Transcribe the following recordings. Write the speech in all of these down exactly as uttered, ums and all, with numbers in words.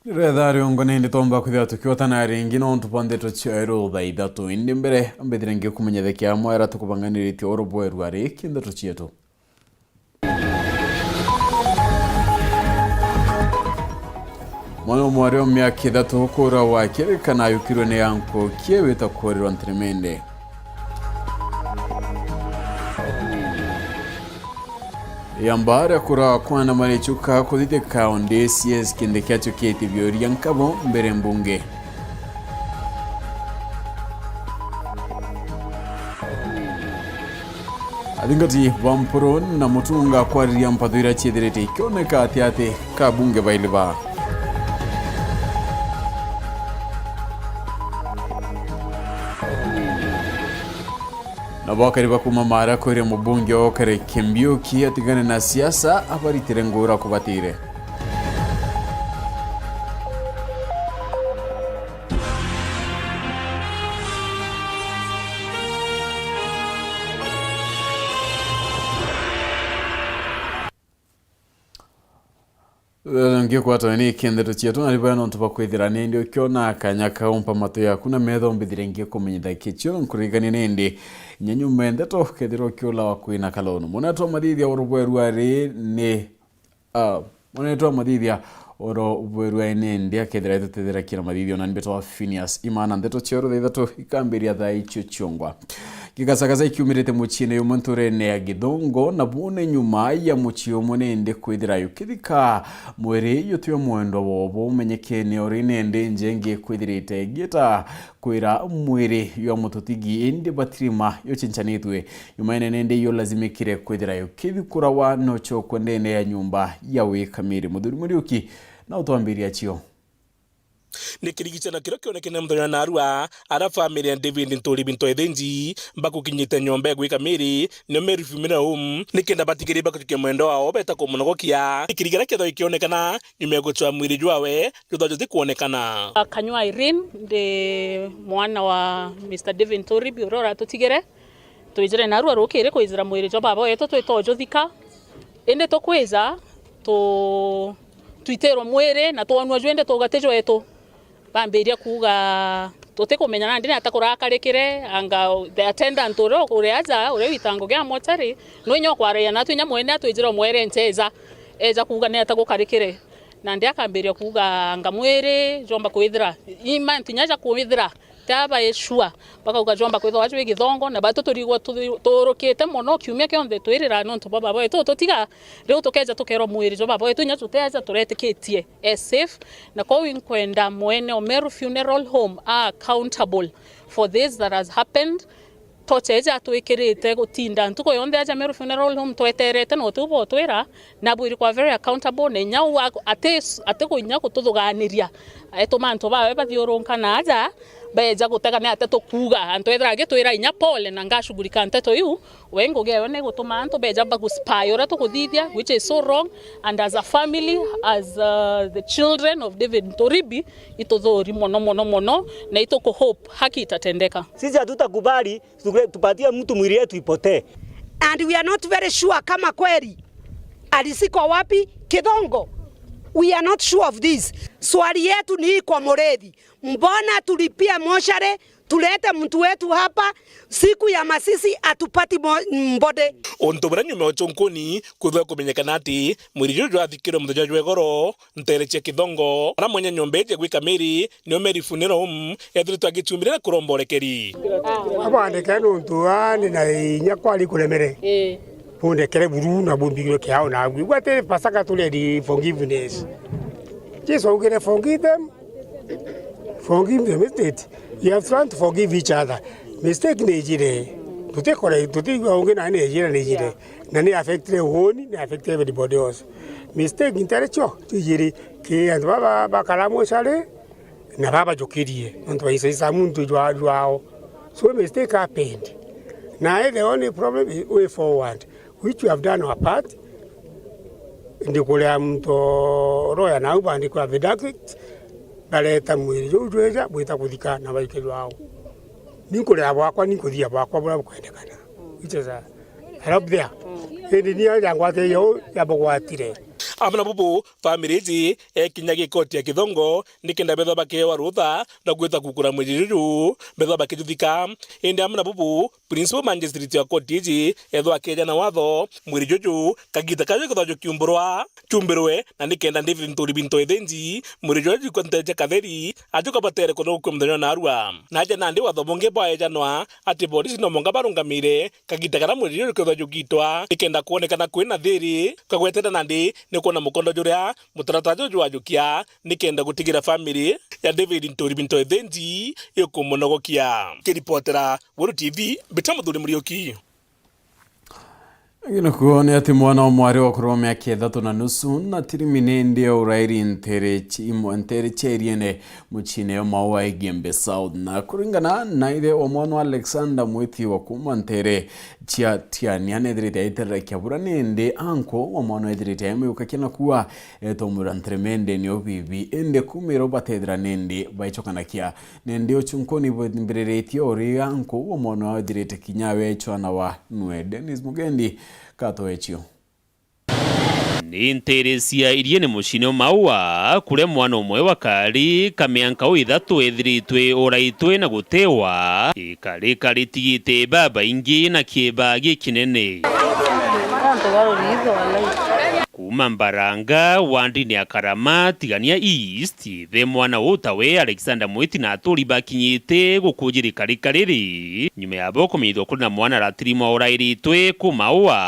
Riria ithaa riongo nindi twomba kwithirwa tukiotana ringi nontu bwa ndeto cieru thaa ithatu. Indi mbere, mbithire ngikumenyethekea amwe aria tukubanganiritie oro bweru ari ki ndeto cietu. Mwana umwe ari o miaka ithatu kuura wa kirika na ayukirwe ni anko kie wita kuurirwa ntiremende. Yamba aria kuura kwana marichuka kuthithika o D C S kindi kiacho kieti biuria nkabo mbere mbunge. Athingati ba Mpuru na Mutunga kwariria mpatho iria ciithirite ikioneka ati ati ka bunge baili ba. Nabo akari ba kuma Mara kwiria mubunge o Kare Kimbiuki atigane na siasa abaritire nguura kubatire. Ngikwatana ni kindeto cietu na ribaya nontu bwa kwithira nindi ukiona kanya kaumpa matu yaku na metho mbithire ngikumenyitha kichio nkuririkanie nindi inya nyuma ya ndeto kethira ukiulawa kwina kalonu. Mwana twa mathithia urubweru ari ni Ah, mwana wetu amathithia oro bwerua ene ndi akethira itutethera kira mathithia ona mbetwa Phineas Imana ndeto cia oro thaa ithatu ikambiria thaa icio ciongwa. Gikasakasa ikiumirite muciine yumwe nturene ya Githongo na bune nyuma ya mucii umwe nende kwithira yukithika mwiri yutio mwendwa wobo umenyekene ori nende njengi kwithirite gieta kwira mwiri jwa mututigi indi batirima yucinchanitwe. Nyuma inene ndi yulazimikire kwithira yukithikurawa no chokwa ndene ya nyumba ya wikamiri. Muthuri Muriuki na utwambiria cio. Ni kirigicano kiria kionekene muthenya wa narua, ara family ya David Nturi Binto Ethenji bakukinyite nyomba ya gwika miri, nio Mary Funeral Home, nikenda batigiri bakujukia mwendo wao beta kumunogokia. Ni kirigara kethwa ikionekana nyuma ya gucwa mwiri jwawe jutha jutikwonekana. Kanyua Irene, ndi mwana wa Mister David Nturi Bi uria uratutigire. Twijire narua rukiri kwijira mwiri jwa baba wetu twita ujuthika. Indi tukwija, tu-, twitirwe mwiri na twonua jwindi tuuga ti jwetu. Bambiria kuuga, tutikumenya nandi ni ata kurakarikire, anga the attendant uria uri aja, uria witango gia mochari, no inya ukwaragia natwi inya mwene atwijire umwere ncheja, eja kuuga ni ata gukarikire. Nandi akambiria kuuga, anga mwiri jwomba kwithira, i mantu inya ja kwithira, ti aba e sure, bakauga jwomba kwithirwa jwi Githongo, na batu turigwa tu-, tuurukite mono kiumia kionthe twirira nontu bwa baba wetu ututiga. Riu tukeja tukerwa mwiri jwa baba wetu inya tuteja turetikitie e safe, na kou inkwenda mwene o Meru Funeral Home a accountable for this that has happened. Tocha iji atwikirite gutinda ntuku yonthe aja Meru Funeral Home tweterete na utiu botwira, na bwiri kwa very accountable, na inya uu aku-, ati, ati kuinya gututhuganiria. Etuma antu bawe bathiurunka na aja, beja gutega ni ati tukuuga. Antu ethira agitwira inya pole na ngashughulika nteto iu, we ngugi ewe ni gutuma antu beja baguspy uria tukuthithia, which is so wrong, and as a family, as, uh, the children of David Nturibi, ituthuri mono, mono, mono, na itukuhope haki itatendeka. Sisi hatutakubali Tuge-, tupatie mtu mwili yetu ipotee. And we are not very sure kama kweli alizikwa wapi Kithongo. We are not sure of this. Swali yetu ni hii kwa Muriithi. Mbona tulipie mochari, tulete mtu wetu hapa, siku ya masisi hatupati mo-, mbode? Untu buria nyuma ya uchunkuni kwithirwa kumenyekana ati mwiri juju jwathikirwe muthenya jwa igoro, nteere cia Kithongo, aria mwene nyomba iji ya gwika miri, nio Mary Funeral Home, ethiritwe agichumbire na kuromba urekeri. Abandeke nontu aa ni na inya kwari kuremere. Ii. Bundekere buru na bumbigirwe kiao na agwi. Igua ati Pasaka turedi forgiveness. Jesu augire, "Forgive them. Forgive them, isn't it? You have to learn to forgive each other." Mistake ni ijire. Tutikore, tutigua ungi na ni ijire, ni ijire. Na ni affectire uuni, ni affectire everybody else. Mistake ntari cio, ijiri ki antu baba bakara mochari, na baba bajukirie, nontu baisaisa muntu jwa-, jwao. So mistake happened. Na the only problem is way forward, which we have done our part. Ndikuria muntu lawyer nau bandikwa affidavit, bareta mwiri juu jweja, bwita kuthika na baike jwao. Ninkuria bwakwa, ninkuthia bwakwa buria bukwendekana. Which is a Arabia. Indi ni aja ngwate yo ya bugwatire. Amwe na bubu, family iji ekinya gikoti ya kithongo nikenda bethwa bakeewa rutha rwa gwita kukura mwiri juju, bethwa bakijuthika. Indi amwe na bubu, Principal Magistrate wa koti iji ethwa akeejana watho, mwiri juju kagita karia jukethwa jukiumburwa, jumbirwe, na nikenda David Nturi Binto Ethenji, mwiri juria jukwentete katheri, ajuka batere kuthukua muthenya wa narua. Naja nandi watho bungi bwaejanwa ati borisi no mwanka barungamire kagita karia mwiri juju jukethwa jugitwa, nikenda kwonekana kwina thiri, kagwetete nandi ni kwona mukondo juria mutaratara juju jwajukia, nikenda gutigira family ya David Nturi Binto Ethenji ikumunogokia. Kiripotera Weru T V, Mbita Muthuri Muriuki. Nakuo ni ati mwana wa mwari wa kurwa miaka ithatu na nusu na tirimi nindi urairi ntere chi-, imwe ntere cia iriene muciine yo Maua Igembe South. Na kuringana na ithe wa mwana wa Alexander Mwiti wa kuma ntere cia Tiania, nethirite aiterera kiabura nindi anko wa mwana ethirite aimuyukakia na kuua etomwira ntere mende ni ubibi, indi kumiro batethira nindi baicokanakia. Nindi uchunkuni bwambiriritie uri anku wa mwana wao ethirite kinya wechwa na wa nwe. Dennis Mugendi, kato echio. Ni ntiri cia iriene muciine o Maua, kuria mwana umwe wa kaari ka mianka u ithatu ethiritwe uraitwe na gutewa, ikarika ritigite babaingi na kieba gikinene. Kuuma Mbaranga, wandini ya Karama, Tigania East, ithe mwana uu tawe Alexander Mwiti na aturi bakinyite gukujirika rika riri, nyuma ya bo kumenyithwa kuri na mwana aratirimwa urairitwe ku Maua.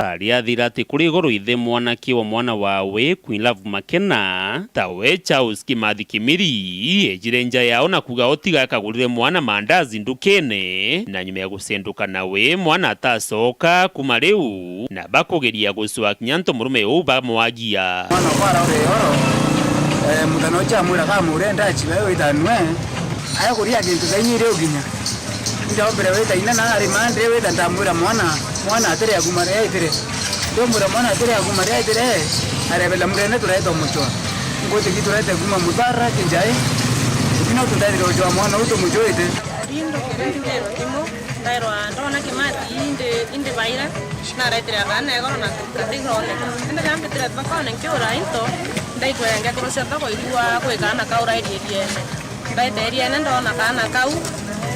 Ariathira ati kuri igoro ithe mwanake wa mwana wawe, Queen Love Makena, tawe Charles Kimathi Kimiri, ejire nja yao na kuuga utiga akagurire mwana mandazi ndukene, na nyuma ya gucenduka nawe, mwana atacoka. Kuma riu, na bakugeria gucwa kinya nto murume uu bamwagia. Mwana okwa araure oro, eh, muthenya ucio amwira, "Kamure ndachiwe witanwe, aya kuria kintu thaini iri uginya." Ndaombire wita ina na ari mandire wita, ndamwira, "Mwana, mwana atiri aguma ria itire." Ndomwira, "Mwana atiri aguma ria itire." Arebela, "Murene turete umuchwa. Nguti gi turete kuma muthara kinjai. Ino tutethire uchwa mwana uu tumuchwite." Ndairwa, ndona Kimathi, indi, indi baira, naretire akaana igoro na katigoneka. Indi riria mbitire thokone nkiura into, ndaigua ngekuru cia thoko igua kwi kaana kaurairirie. Ndaeteria ene ndona kaana kau,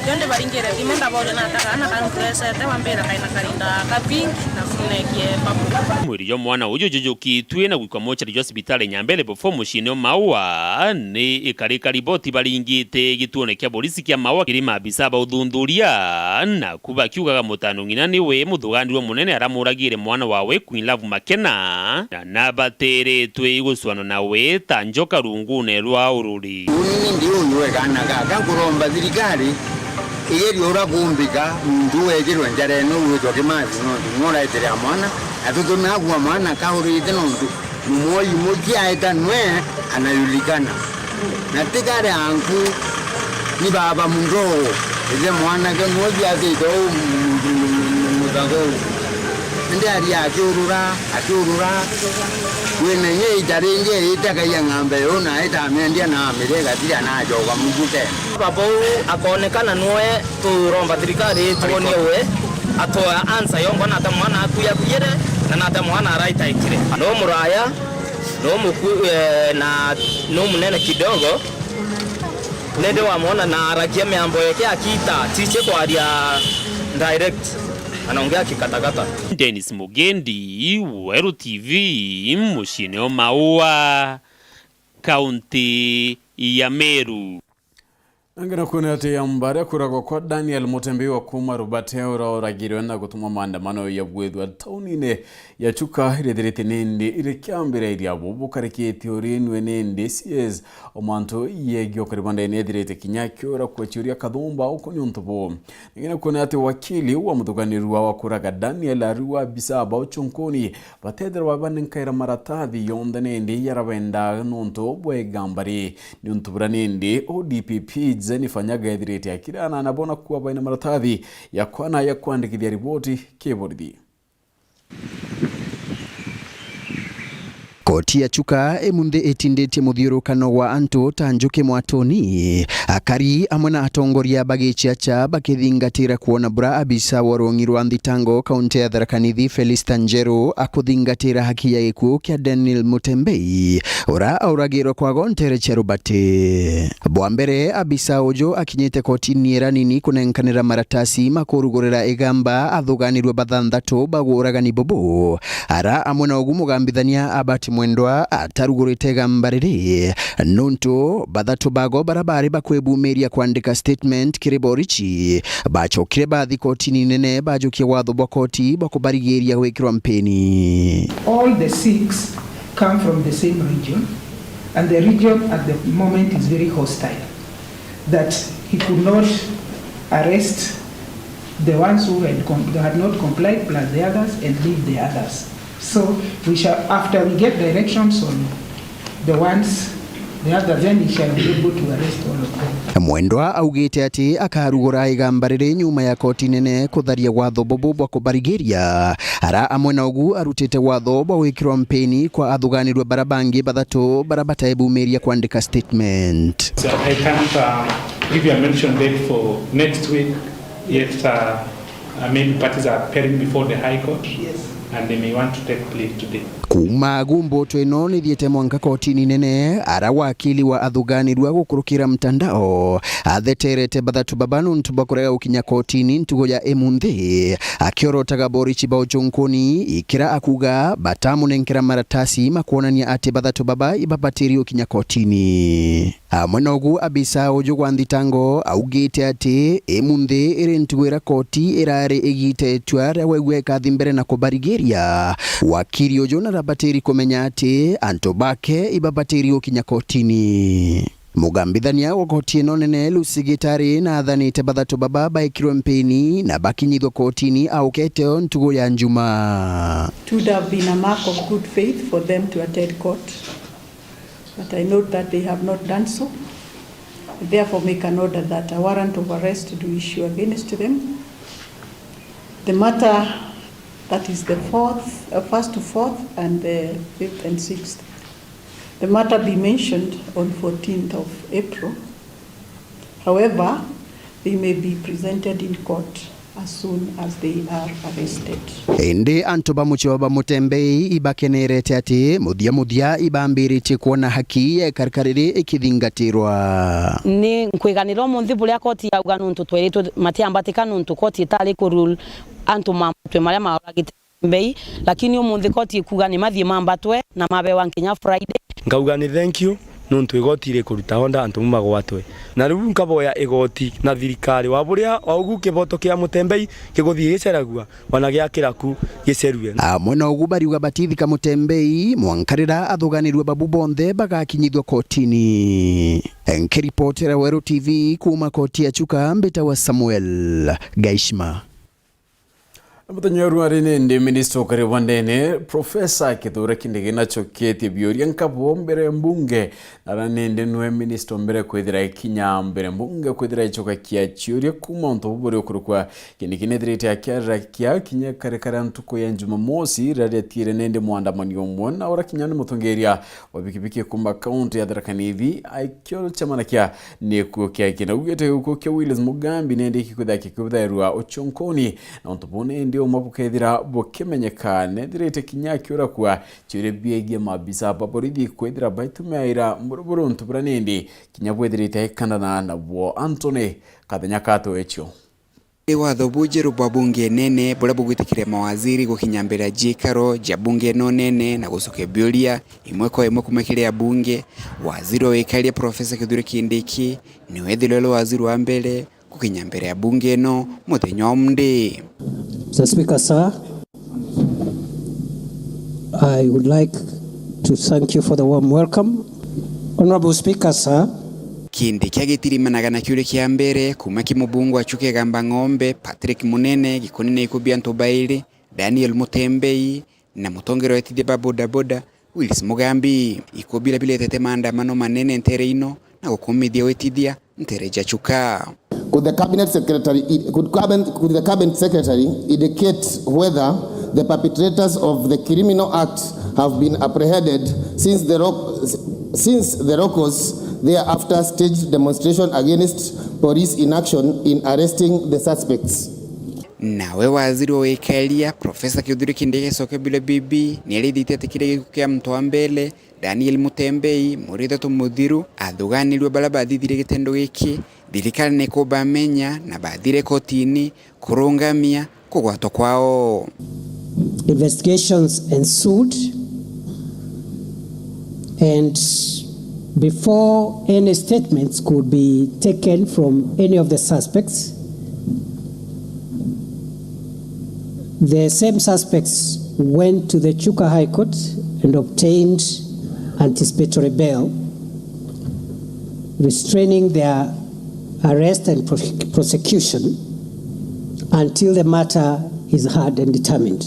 rio ndibaringire thimu ndaboria nata kaana kau nturecete, bambira kaina karinda ka pink na kunekie papu. Mwiri jwa mwana uju jujukitue na gwikwa mochari jwa cibitari Nyambele Bofo muciine o Maua ni ikarika riboti baringite gituone kia borisi kia Maua kiri maabisa ba uthuthuria, naku bakiugaga mutano ng'ina niwe muthuganirwa munene aramuragire mwana wawe Queen Love Makena, na nabateretwe igucwanwa nawe ta njoka rungune rwa ururi. Uni nindi uyu we kaana gaka nkuromba thirikari igerie uria kumbika muntu wejirwe njara ino witwa Kimathi nontu nuraetire a mwana, na tutumea kuwa mwana kaurite nontu mumwoi muti aetanwe anajulikana. Na ti kare anku ni baba mundogo, ithe mwanake nwe biathite uu mu-, mu-, mu-, mu-, muthago uu. Indi aria akiurura, akiurura, kwina inya ita ringi iite akaia ng'ambe yuu na aita amiendia na amiria igathiria na acoka mugu tena. Baba uu akoonekana nwe turomba thirikari itwonie we, atwea ansa yongwa nata mwana akuya kuyire, na nata mwana araitaikire. No muraya, no muku-, eh, na no munene kidogo, nende wamwona na arakia miambo yake akita, tiche kwaria direct, anaongea kikatakata. Dennis Mugendi, Weru T V, muciine o Maua, kaunti ya Meru. Angina kuona ati ya mbare kuragwa kwa Daniel Mutembi wa kuma Rubate urauragirwe na gutuma maandamano ya gwithwa taunine ya Chuka irithirite nindi irikiambira iria bubu karikite urinwe nindi C S o mantu yegio kariba ndene ithirite kinya kiura kwa chiuria kathumba uko ni untu bu. Angina kuona ati wakili wa muthuganirwa wa kuraga Daniel ariwa bisa ba uchunkuni batethirwa banenkaira maratathi yonthe nindi yarabenda nontu bwa igamba ri. Niuntu bura nindi O D P P Jennifer Nyaga ethirite akirana nabo na kuba baina maratathi ya kwana ya kwandikithia riboti ki borithi. Koti ya Chuka imunthi itinditie muthiurukano wa antu ta njuki mwatuni, akari amwe na atongoria bagichiacha bakithingatira kwona bura abisa wa rung'i rwa nthitango kaunti ya Tharaka Nithi Felista Njeru akuthingatira haki ya gikuo kia Daniel Mutembei, ura auragirwe kwago ntere cia Rubati. Bwa mbere, abisa uju akinyite kotini ira nini kunenkanira maratasi ma kurugurira igamba athuganirwe bathanthatu ba uragani bubu, ara amwe na ugu mugambithania Albert Mwendwa atarugurite igamba riri, nuntu bathatu bago bara bari bakwibumiria kwandika statement kiri borichi, bachokire bathi kotini nene bajukia watho bwa koti bwa kubarigiria gwikirwa mpeni. All the six come from the same region, and the region at the moment is very hostile, that he could not arrest the ones who had com-, had not complied plus the others and leave the others. So we shall, after we get directions on the ones, the others, then he shall be able to arrest all of them. Mwendwa augite ati akarugura igamba riri nyuma ya koti nene kutharia watho bubu bwa kubarigiria, ara amwe na ugu arutite watho bwa gwikirwa mpeni kwa athuganirwe bara bangi bathatu bara bataebumiria kwandika statement. So I can't, uh, give you a mention date for next week, yet, uh, uh, maybe parties are appearing before the High Court, yes, and they may want to take plea today. Kuuma gu mbutu ino nithiite mwanka kotini nene, ara wakili wa athuganirwa gukurukira mtandao atheterete bathatu baba nuntu bwa kurega gukinya kotini ntugo ya imunthi, akiorotaga borichi ba uchunkuni ikira akuga batamunenkera maratasi ma kwonania ati bathatu baba ibabatiri gukinya kotini. Amwe na ugu, abisa uju gwa nthitango augite ati imunthi iri ntugo ira koti irari igiite itua ria gwegua ikathi mbere na kubarigiria, wakiri uju narabatiri kumenya ati antu bake ibabatiri gukinya kotini. Mugambithania wa koti ino nene Lucy Gitari naathanite bathatu baba baikirwe mpini na bakinyithwe kotini aukete o ntugo ya njuma. It would have been a mark of good faith for them to attend court, but I note that they have not done so. I therefore make an order that a warrant of arrest do issue against them. The matter, that is the fourth, uh, first to fourth and the fifth and sixth. The matter be mentioned on fourteenth of April. However, they may be presented in court as soon as they are arrested. Indi antu ba mucii ba Mutembei ibakenerete ati muthia muthia ibambiritie kwona haki ya ikarika riri ikithingatirwa. Ni nkwiganira umunthi buria koti yauga, nuntu tweritwe matiambatika, nuntu koti itari kurule antu mambatwe maria mauragite Mutembei, lakini umunthi koti ikuga ni mathie mambatwe na mabewa nkinya Friday. Nkauga ni thank you, nuntu igoti irikuruta order antu bau magwatwe. Na riu nkaboya igoti na thirikari wa buria wa ugu kiboto kia Mutembei kiguthii giceragua, wana giakira ku gicerue. Amwe na ugu bariuga batithika Mutembei mwanka riria athuganirue babu bonthe bagakinyithua kotini. Nkiripotera Weru T V kuuma koti ya Chuka, mbitawa Samuel Gaishima. Na muthenya wa ruari nindi minister ukari wa ndene, Professor Kithure Kindiki nachoketie biuria nkabo mbere mbunge. Nara nindi nwe minister mbere kwithira ikinya mbere mbunge kwithira ichokakia chiuria kuuma untu buburi ukurukwa. Kindiki nethirite akiarira kia kinya kare kare ntuku ya Jumamosi, riria riatiire nindi mwandamani umwe na ura kinya ni mutongeria wa pikipiki kuuma kaunti ya Tharaka Nithi, aikio chamanakia ni kuo kia kina ugite guku kia Willis Mugambi nindi kikwithira kikubithairwa uchonkoni. Na untu buu nindi umwe bukethira bukimenyeka, nethirite kinya akiurakua chiuria biegie maabisa ba borithi kwithira baitumaira buruburu untu buria nindi kinya bwithirite ikandana nabuo. Anthony Kathenya katwechio. Ri watho bujeru bwa bunge nene buria bugwitikiria mawaziri gukinya mbere ya jiikaro ja bunge no nene na gucokia biuria imwe kwa imwe kuuma kiri abunge, waziri wa wikaria Professor Kithure Kindiki niwe ethirwe ari waziri wa mbere gukinya mbere ya bunge ino muthenya wa umunthi. Mister Speaker, sir, I would like to thank you for the warm welcome. Honorable Speaker, sir. Kindiki agitirimanaga na kiuria kia mbere kuuma ki mubunge wa Chuka Igamba Ng'ombe, Patrick Munene, gikonene ikubi antu bairi, Daniel Mutembei, na mutongeria wa etithia ba bodaboda, Willis Mugambi. Ikubi biria biretete maandamano manene ntere ino na gukumithia wetithia ntere ja Chuka. Could the cabinet secretary, could cabinet, could the cabinet secretary indicate whether The perpetrators of the criminal act have been apprehended since the Roc-, since the Rocos thereafter staged demonstration against police inaction in arresting the suspects. Nawe waziri wa wikaria, Profesa Kithure Kindiki Gacokia Bill B B, ni arithitie ati kiria gikuo kia muntu wa mbere, Daniel Mutembei, Murithe Tumuthiru, athuganirue baria bathithirie gitendo giki, thirikari ni kubamenya na bathire kotini kurungamia kugwatwa kwao. Investigations ensued, and before any statements could be taken from any of the suspects, the same suspects went to the Chuka High Court and obtained anticipatory bail, restraining their arrest and prose-, prosecution until the matter is heard and determined.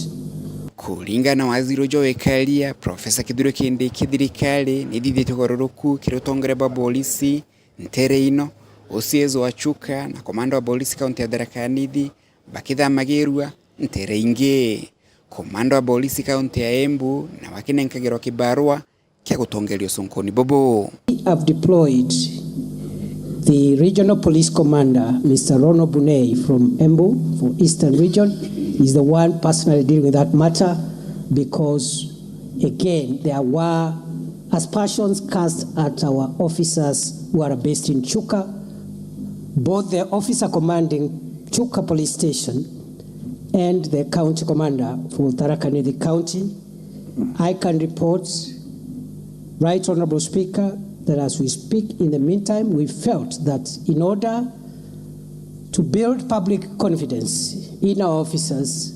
Kuringana na waziri uju wa wikaria, Profesa Kithure Kindiki, thirikari ni ithithitie ugaruruku kiri utongeria bwa polisi ntere ino, O C S wa Chuka na komanda wa polisi kaunti ya Tharaka Nithi bakithamagirua ntere ingi. Komanda wa polisi kaunti ya Embu nawe akinenkagirwa kibarua kia gutongeria uconkoni bubu. We have deployed the regional police commander, Mister Ronald Bunei from Embu for Eastern Region. He's the one personally dealing with that matter because, again, there were aspersions cast at our officers who are based in Chuka. Both the officer commanding Chuka Police Station and the county commander for Tharaka Nithi County, I can report, Right Honourable Speaker, that as we speak, in the meantime, we felt that in order to build public confidence in our officers,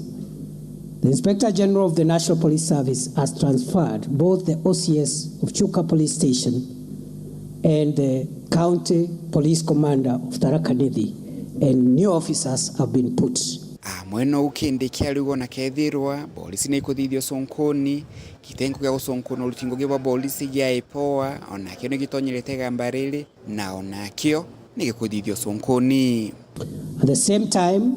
the Inspector General of the National Police Service has transferred both the O C S of Chuka Police Station and the County Police Commander of Tharaka Nithi, and new officers have been put. Amwe no ukindi kiariuga ona kethirwa polisi ni ikuthithia uconkoni, gitengo gia guconkona uruti ngugi bwa polisi gia IPOA, onakio ni gitonyerete igamba riri, na onakio ni gikuthithia uconkoni. At the same time,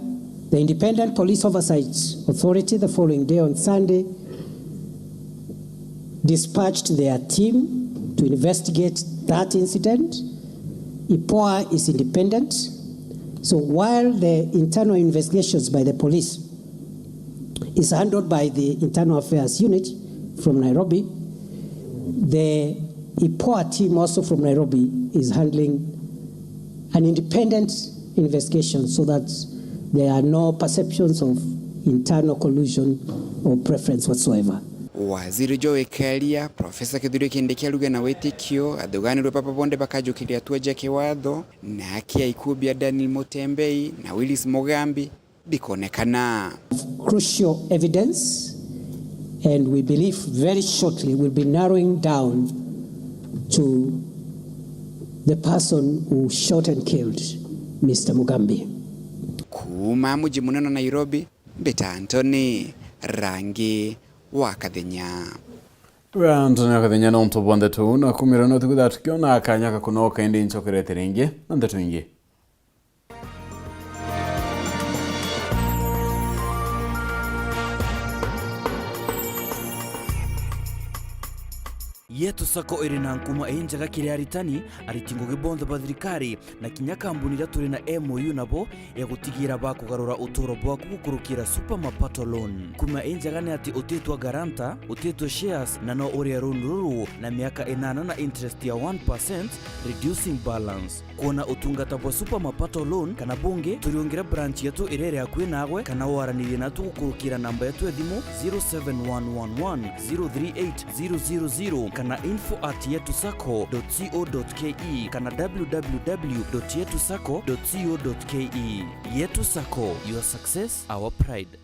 the Independent Police Oversight Authority the following day on Sunday dispatched their team to investigate that incident. IPOA is independent, so while the internal investigations by the police is handled by the Internal Affairs Unit from Nairobi, the IPOA team also from Nairobi is handling an independent investigation so that there are no perceptions of internal collusion or preference whatsoever. Waziri Joe Karia, Profesa Kithure Kindiki aruge na witikio athuganirwe baba bonthe bakajukiria atua ja kiwatho, na akia ikuo bia Daniel Mutembei na Willis Mugambi bikonekana. Crucial evidence, and we believe very shortly we'll be narrowing down to the person who shot and killed Mister Mugambi. Kuuma muji munene Nairobi, mbita Anthony Rangi wa Kathenya. Wega Anthony wa Kathenya, nontu bwa ndeto uu na kumira no tukwithira tukiona kanya ga kunoka indi ncokerete ringi na ndeto ingi. Yetu Sacco iri na nkuma injega kiri aritani, ariti ngugi bonthe ba thirikari, na kinya kambuni iria turi na M O U nabo ya gutigira bakugarura uturo bwaku gukurukira Super Mapato Loan. Nkuma injega ni ati utitwa guarantor, utitwa shares, na no urie loan ruru na miaka inana na interest ya one percent, reducing balance. Kwona utungata bwa Super Mapato Loan kana bungi, turiungire branch yetu iria iri akui naagwe, kana waranirie natu gukurukira namba yetu ya thimu zero seven one one one zero three eight zero zero zero kana info at yetu sacco dot co dot ke kana w w w dot yetu sacco dot co dot ke. Yetu Sacco, your success, our pride.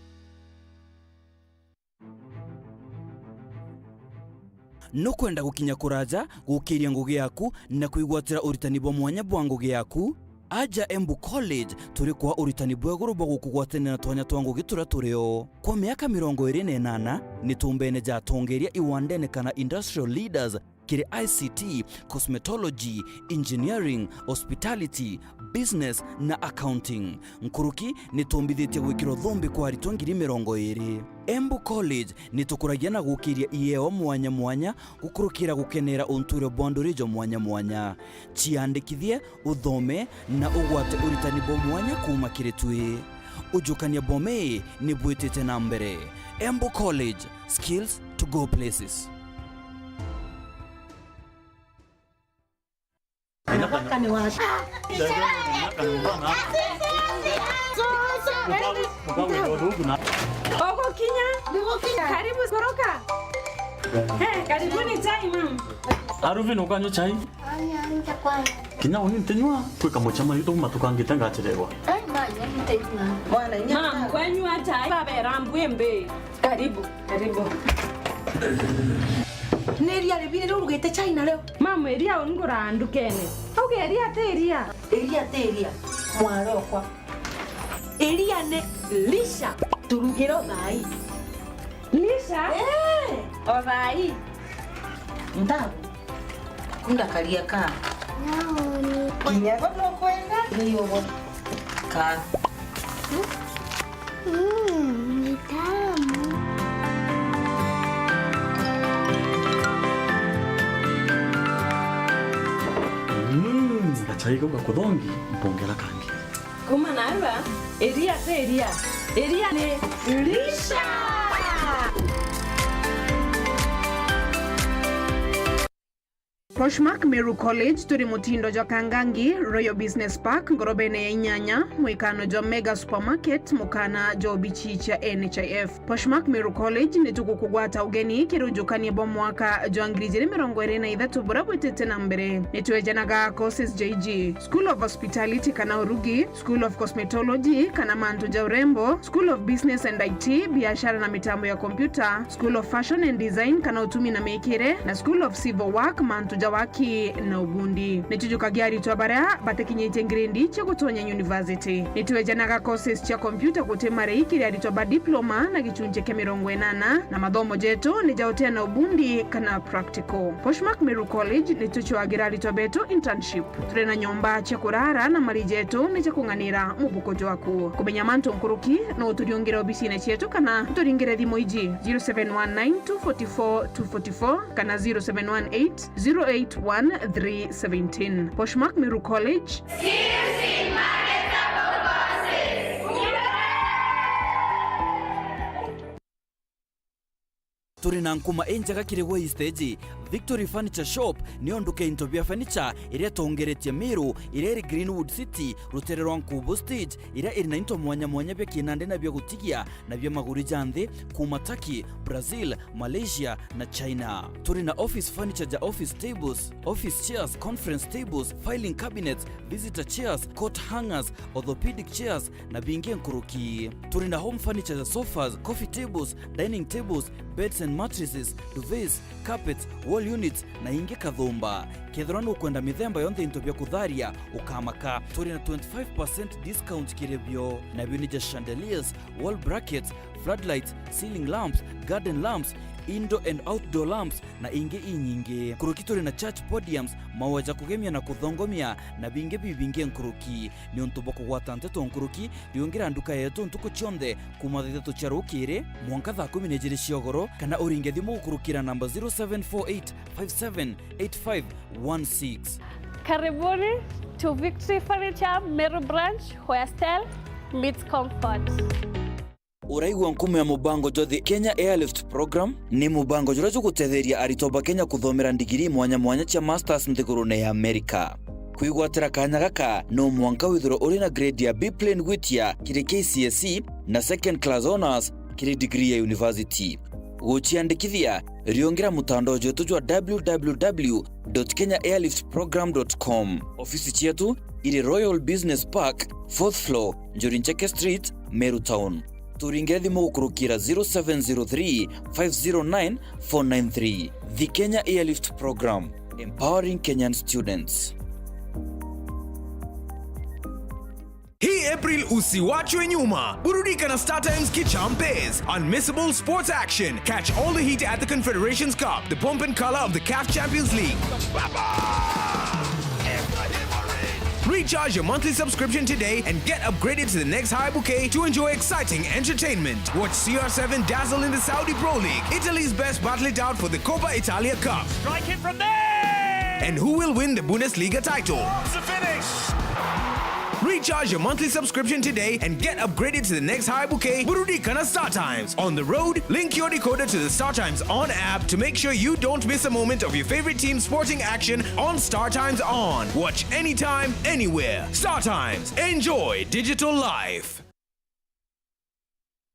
Nukwenda gukinya kuraja gukiria ngugi yaku na kwigwatira uritani bwa mwanya bwa ngugi yaku? Aja Embu College, turi kwa uritani bwa iguru bwa gukugwatania na twanya twa ngugi turia turio. Kwa miaka mirongo iri na inana, ni tumbene ja atongeria iwandene kana industrial leaders, Kiri I C T, cosmetology, engineering, hospitality, business na accounting. Nkuruki ni tumbithitie gwikirwa thumbi kwa aritwa ngiri mirongo iri. Embu College ni tukuragia na gukiria ieo mwanya mwanya gukurukira gukenera untuuro bwa nduri jwa mwanya mwanya. Ciandikithie, uthome na ugwate uritani bwa mwanya kuuma kiri twi. Ujukania bwa mii ni bwitite na mbere. Embu College, skills to go places. Ugukinya? Karibu, koroka. Eh, karibuni chai, ma'am. Aruvin, ukanywa chai? Kinya uni ntinywa, twika mucemanio tumatukangite ngacererwa. Ma'am, kwenywa chai, babera mbwimbi. Karibu, karibu. Ni iria ribi riria urugite chai nario? Ma'am, iria ungura ndukene. Auge iria ti iria. Iria ti iria, mwarokwa. Iria ni lisha, turugire uthai. Lisha? Eh. Uthai. Ntabu. Kunda karia ka. Naoni. Kinya bo nukwenda? Ni ugo. Ka. Mm, ni tamu. Mm, gachai kau gakuthongi, mpongera kangi. Kuma narua, iria ti iria. Iria ni lisha. Poshmark Meru College turi mutindo jwa Kangangi, Royal Business Park, ngorobene ya inyanya, mwikano jwa Mega Supermarket, mukana jwa obichi cia N H I F. Poshmark Meru College ni tukukugwata ugeni kiri ujukania bwa mwaka jwa ngiri ijiri mirongo iri na ithatu buria bwitite na mbere. Ni twejanaga courses ja iji: School of Hospitality kana urugi, School of Cosmetology kana mantu ja urembo, School of Business and I T, biashara na mitambo ya kompyuta, School of Fashion and Design kana utumi na mikire, na School of Civil Work, mantu ja waki na ubundi. Ni tujukagia aritwa baria batikinyitie ngiredi cia gutonya university. Ni twejanaga courses cia kompyuta guti marei kiri aritwa ba diploma na gichunchi kia mirongo inana, na mathomo jetu ni ja uteana ubundi kana practical. Poshmark Meru College ni tucwagira aritwa betu internship. Turi na nyomba cia kurara na mari jetu ni ja kung'anira mubuko jwaku. Kumenya mantu nkuruki, no uturiungire obisine cietu kana uturingire thimu iji: zero seven one nine two forty four two forty four kana zero seven one eight zero eight one three seventeen. Poshmark Meru College. Turi na nkuma injega kiri gwe stage. Victory Furniture Shop niyo nduka ya into bia furniture iria tongeretie Meru, iria iri Greenwood City, rutere rwa Nkubu Stage, iria iri na into mwanya mwanya bia kinandi na bia gutigia na bia maguri ja nthi, kuma Turkey, Brazil, Malaysia na China. Turi na office furniture ja office tables, office chairs, conference tables, filing cabinets, visitor chairs, coat hangers, orthopedic chairs, na bingi nkuruki. Turi na home furniture ja sofas, coffee tables, dining tables, beds and mattresses, duvets, carpets, wall units, na ingi kathumba. Kethirwa nukwenda mithemba yonthe into bia kutharia, ukamaka. Turi na twenty-five percent discount kiri bio. Nabio ni ja chandeliers, wall brackets, floodlights, ceiling lamps, garden lamps, indoor and outdoor lamps, na ingi inyingi. Nkuruki turi na church podiums, maua ja kugemia na kuthongomia, na bingi bibingi nkuruki. Niuntu bwa kugwata nteto nkuruki, riungira nduka yetu ntuku cionthe kuma thaa ithatu cia rukiri mwanka thaa kumi na ijiri cia ugoro, kana uringe thimu gukurukira namba zero seven four eight five seven eight five one six. Karibuni to Victory Furniture Meru Branch, where style meets comfort. Uraigua nkumo ya mubango jwa The Kenya Airlift Program? Ni mubango juria jugutetheria aritwa ba Kenya kuthomera ndigiri mwanya mwanya cia masters nthigurune ya Amerika. Kwigwatira kanya gaka, no mwanka withirwe uri na grade ya B plain gwitia kiri K C S E na second class honours kiri degree ya university. Guciandikithia, riungira mutandao jwetu jwa w w w dot kenya airlift program dot com. Ofisi cietu iri Royal Business Park, fourth floor, Njuri Ncheke Street, Meru Town. Turingire thimu gukurukira zero seven zero three five zero nine four nine three. The Kenya Airlift Program, empowering Kenyan students. Hii April usiwachwe nyuma. Burudika na StarTimes Kichampes. Unmissable sports action. Catch all the heat at the Confederations Cup, the pomp and color of the CAF Champions League. Recharge your monthly subscription today and get upgraded to the next high bouquet to enjoy exciting entertainment. Watch C R seven dazzle in the Saudi Pro League, Italy's best battle it out for the Coppa Italia Cup. Strike it from there! And who will win the Bundesliga title? What's the finish? Recharge your monthly subscription today and get upgraded to the next high bouquet. Burudika na StarTimes. On the road, link your decoder to the StarTimes On app to make sure you don't miss a moment of your favorite team's sporting action on StarTimes On. Watch anytime, anywhere. StarTimes. Enjoy digital life.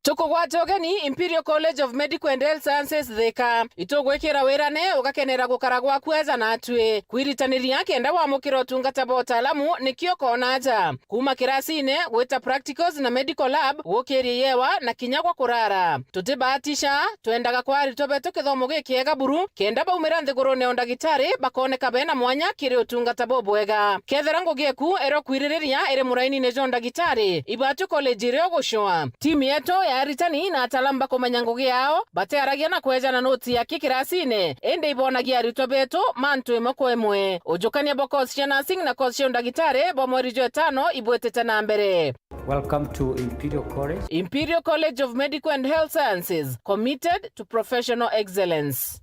Tukugwata ugeni Imperial College of Medical and Health Sciences Thika. Itugwikira wirane ugakenera gukara gwaku aja na atwi. Kwiritaniria kenda wamukira utungata bwa utaalamu nikio koona aja. Kuuma kirasine, gwita practicals na medical lab, gukiria yewa na kinya gwa kurara. Tutibatisha, twendaga kwa aritwa betu kithomo gikiega buru, kenda baumira nthigurune ya undagitari bakooneka bena mwanya kiri utungata bubwega. Kethira ngugi eku iria ukwiririria iri murainine jwa undagitari, ibatwi college iria ugucua. Timu yetu ya aritani na ataalamu ba kumenya ngugi yao, batiaragia na kwejana noti ya ki kirasine, indi ibonagia aritwa betu mantu imwe kwa imwe. Ujukania bwa course cia nursing na course cia undagitari bwa mweri jwa itano ibwitite na mbere. Welcome to Imperial College. Imperial College of Medical and Health Sciences, committed to professional excellence.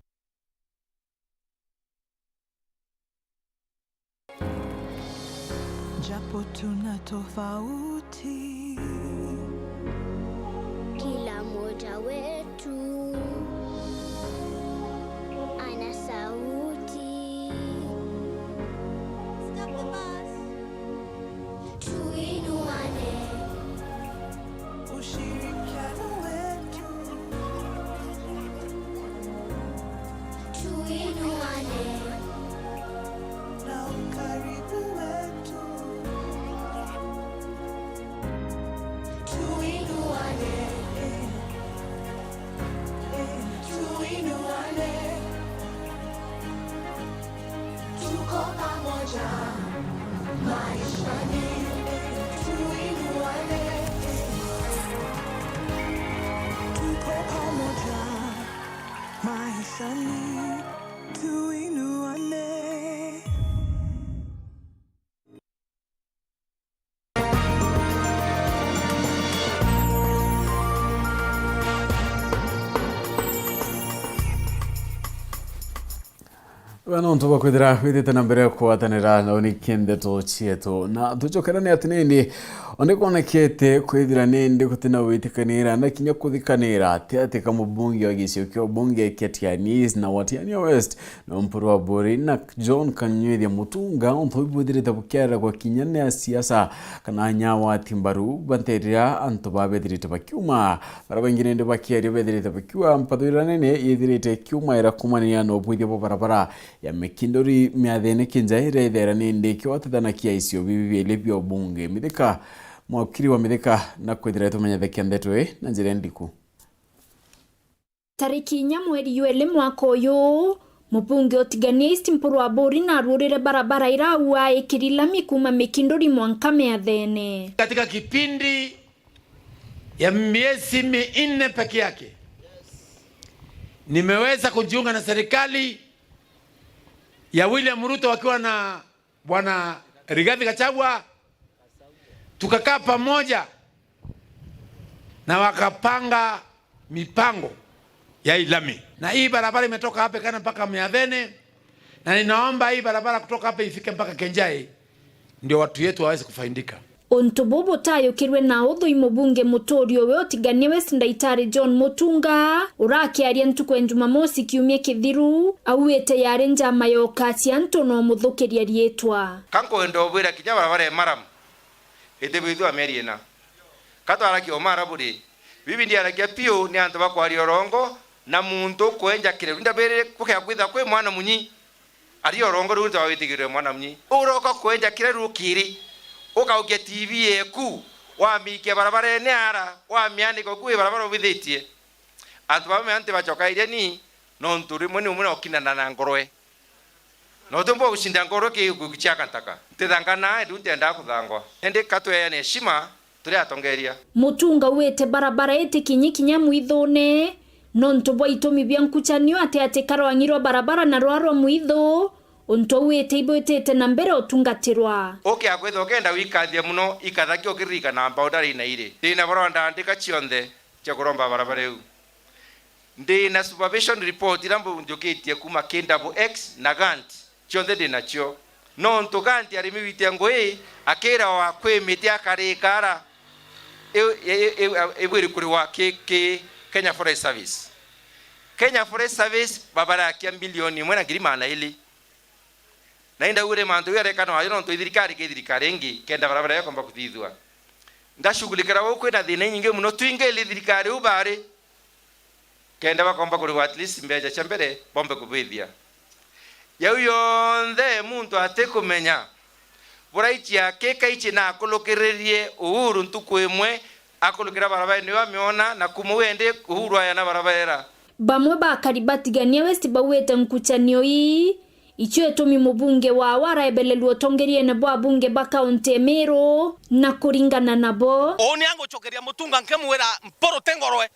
Japo tuna tofauti, kila mmoja wetu ana sauti. Tuinuane. Ushirikiano wetu. Tuinuane. Na ukaribu wetu. Tuinuane. Tuinuane. Tuko pamoja maishani, tuinuane. Tuko pamoja maishani, tuinuane. We nontu bwa kwithira withite na mbere kugwatanira na uniki ndeto cietu, na tucokerane ati nindi onde kwonekete kwithira nindi gutina witikanira na kinya kuthikanira ati ati ka mubunge wa gicigo kia ubunge kia Tigania East na wa Tigania West, Nompuru Aburi na John Kanyuithia Mutunga, untu bwithirite bukiaragwa kinya ni asiasa kana anyawati mbaru banterera antu babethirite bakiuma. Bara baingi nindi bakiaria bethirite bakiuga mpathwira nene yithirite ikiumaira kumanania na ubwithia bwa barabara ya Mikinduri miathene kinja iria ithera nindi ikiwatithanakia isio bibi biili bia ubunge. Mithika, mwakiri wa Mithika, na kwithira tumenyethekia ndeto ii na njira ndiku. Tariki inya mweri jwa ili mwaka uyu, mubunge o Tigania East Mpuru Aburi naruurire barabara ira au aikiri lami kuuma Mikinduri mwanka Miathene. Katika kipindi ya miezi minne peke yake, nimeweza kujiunga na serikali ya William Ruto wakiwa na Bwana Rigathi Gachagua, tukakaa pamoja na wakapanga mipango ya hii lami. Na hii barabara imetoka hapa Ikana mpaka Miathene, na ninaomba hii barabara kutoka hapa ifike mpaka Kenjai, ndio watu yetu waweze kufaidika. Untu buu butayukirwe na uthoi mubunge mutuuri uwe o Tigania West Ndaitari John Mutunga, urakiaria ntuku ya Jumamosi kiumia kithiru, auite yari njama ya ukasi antu na umuthukiria riitwa. Ka nkwenda ubwira kinya barabara ya Maram itibwithua mieri ina. Ka twaragia uma arabu ri, bibi ndiaragia piu ni antu bakwaria urongo na muntu ukwenja kireru. Ndabiri gukea kwitha kwi mwana munyi. Aria urongo riu ntawa witigirwe mwana munyi. Uroka kwenja kireru ukiri, ukaukia T V yeku, wamiikia barabarene ara, wamianika uku wi barabara ubithitie. Antu bamwe anti bacokairie ni, nontu rimwe ni umwe na ukinana na ngorwe. Na utiumba gucinda ngoro ki guku cia kantaka. Ntithangana, ndu ntiendaa kuthangwa. Indi ka tweane heshima turi atongeria. Mutunga auite barabara itikinyi kinya mwithune nontu bwa itumi bia nkuchanio ati ati karwang'i rwa barabara na rwa rwa mwithu, untu auite ibwitite na mbere utungatirwa. Ukia kwithwa ukenda gwikathia muno, ikathakia ukiririkana boundary na iri. Ndina barua ndandika cionthe cia kuromba barabara iu. Ndi na supervision report iria mbunjukitie kuuma K double X na Gant, cionthe ndi nacio. Nontu Gant arimi witia ngui, akira wa kwi miti akarika ara, ibwiri kuriwa ki, ki Kenya Forest Service. Kenya Forest Service babarakia milioni imwe na ngiri magana iri. Na indaugire mantu jau areka no ajo nontu ithirikari ki thirikari ingi, kenda barabara ikomba kuthithua. Ndashughulikira guu kwina thina inyingi muno, twingili thirikari u bari. Kenda bakomba kurigwa at least mbeca cia mbere, bombe kubithia. Jau yonthe muntu atikumenya, buraichi akika ichi na akulukiririe Uhuru ntuku imwe, akulukira barabara niyo amiona, na kuma u endi Uhuru ayana barabara ira. Bamwe ba akari ba Tigania West bauite nkuchanio ii, icio itumi mubunge wao araebelelua utongeriene bwa abunge ba kaunti e Meru na kuringana nabo. Uu ni angucokeria Mutunga nkimwira mpurute ngorwe.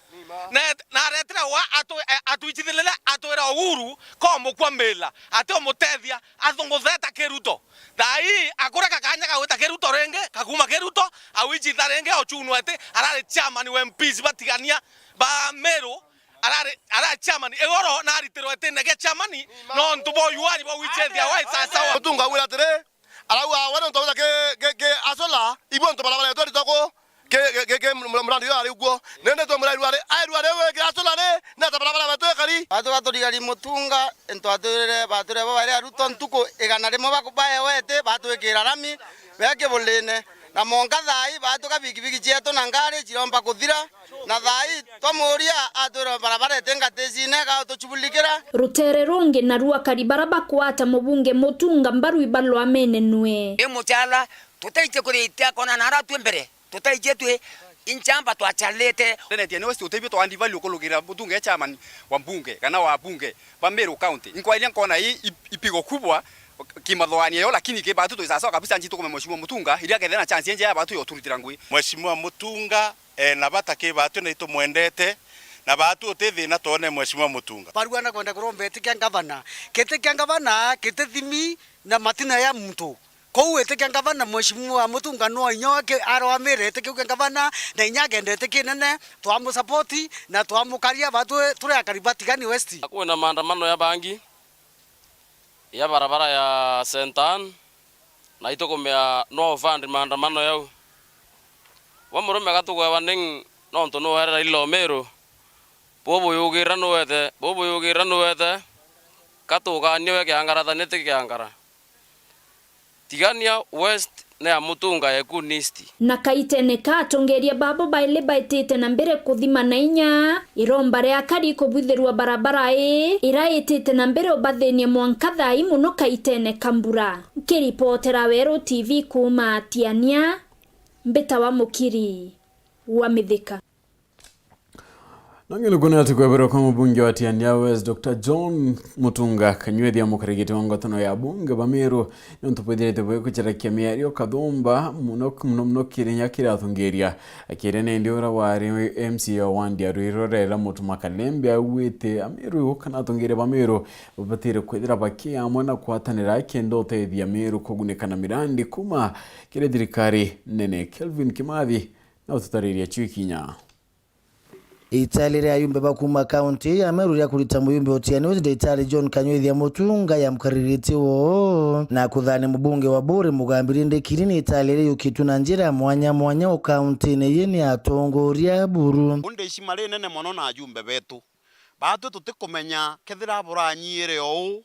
Na, na aretire wa atu-, e, atwichithirire atwira Uhuru ko mukwa Mila, ati umutethia, athungutheta Kiruto. Thaa ii akureka kanya ga gwita Kiruto ringi, kakuma Kiruto, awichitha ringi, ochunwa ati arari chairman wa M Ps ba Tigania, ba Meru, arari, arari chairman. Igoro na aritirwe itine gia chairman, nontu bwa uyuani bwa wichithia wa isasawa. Mutunga augire atiri, arauga we nontu aguta ki, ki, ki asola, ibu nontu barabara yetu erita ku, ki, ki, ki, ki murandi uyu ari ukuo. Nindi twamwira irua ri, airua riu wikira asola ri, neta barabara yetu ikari. Atu baturigari Mutunga, into atwirire, batwirire bo bari aruto ntuku igana rimwe baku-, baewe iti, batwikira rami, be kibulini. Na monka thaa ii, batuka bikibiki cietu na ngari ciromba kuthira. Na thaa ii twamuuria atwira barabara iti ngaticiine, gatuchubulikira. Rutere rungi naru akari bara bakwata mubunge Mutunga mbaru ibalwa menenue. I muchala, tutaiche kuritia kona nara twi mbere, tutaiche twi inchamba twachalite. Tenetie ni westi utebio twa devalue kulukira Mutunga e chairman wa mbunge kana wa bunge ba Meru County. Inkwairia nkona i, i, ipigo kubwa kimathoania yo, lakini ki batu twisasawa kabisa nji tukume Mheshimiwa Mutunga, iria kethira na chance enje ya batu yoturutira ngui. Mheshimiwa Mutunga ena bata ki baatu na itumwendete, na baatu uti thina twone Mheshimiwa Mutunga. Barua na kwenda kuromba itikia ngavana. Kitikia ngavana kitithimi na matina ya muntu. Kou itikia ngavana Mheshimiwa Mutunga no inya wake arwamire itikia kia ngavana na inya agenda itikia inene, twamusapoti na twamukaria baatu turi akari ba Tigania West. Kwina maandamano ya bangi ya barabara ya Saint Anne, na itukumea no fund maandamano yau. We murume gatugwe warning nontu nuwerera ilo Meru, bubu yugira nuwete, bubu yugira nuwete, katuganie we kiangara tha niti kiangara. Tigania West ni ya Mutunga Ekun East. Na kaitene ka atongeria babo baili baitite na mbere kuthima na inya iromba ria akari kubwithirua barabara ii ira itite na mbere ubathinia mwanka thaa ii mono kaitene ka mbura. Nkiripotera Weru T V kuuma Tiania, mbitawa Mukiri wa Mithika. Nongi nukwona ati kweberwa kwa mubunge wa Tiania West, Doctor John Mutunga Kanywethi amukarigite wa ngwatano ya bunge ba Meru niuntu bwithirite bwikucharakia miario kathumba muno muno muno kirinya kirathungiria. Akiaria nindi uria wari M C A wa wandi ya Rwiro Raila Mutuma Kalembe augite Ameru kana athungiria ba Meru babatire kwithira baki amwe na kwatanira kenda utethia Meru kugunika na mirandi kuma kiri thirikari nene. Kelvin Kimathi na ututariria cio ikinya. Itali ria ayumbe ba kuuma kaunti ya Meru ria kurita muyumbe utiani uju ndagitari John Kanywethi Mutunga yamukariritie woo na kuthania mubunge wa Buuri Mugambi Rindikiri ni itali ria yukitue na njira ya mwanya mwanya o kaunti-ini ii ni atongoria buru. Uu ndi icima rinene mono na ajumbe betu. Baatwi tutikumenya kethira buranyiire uu,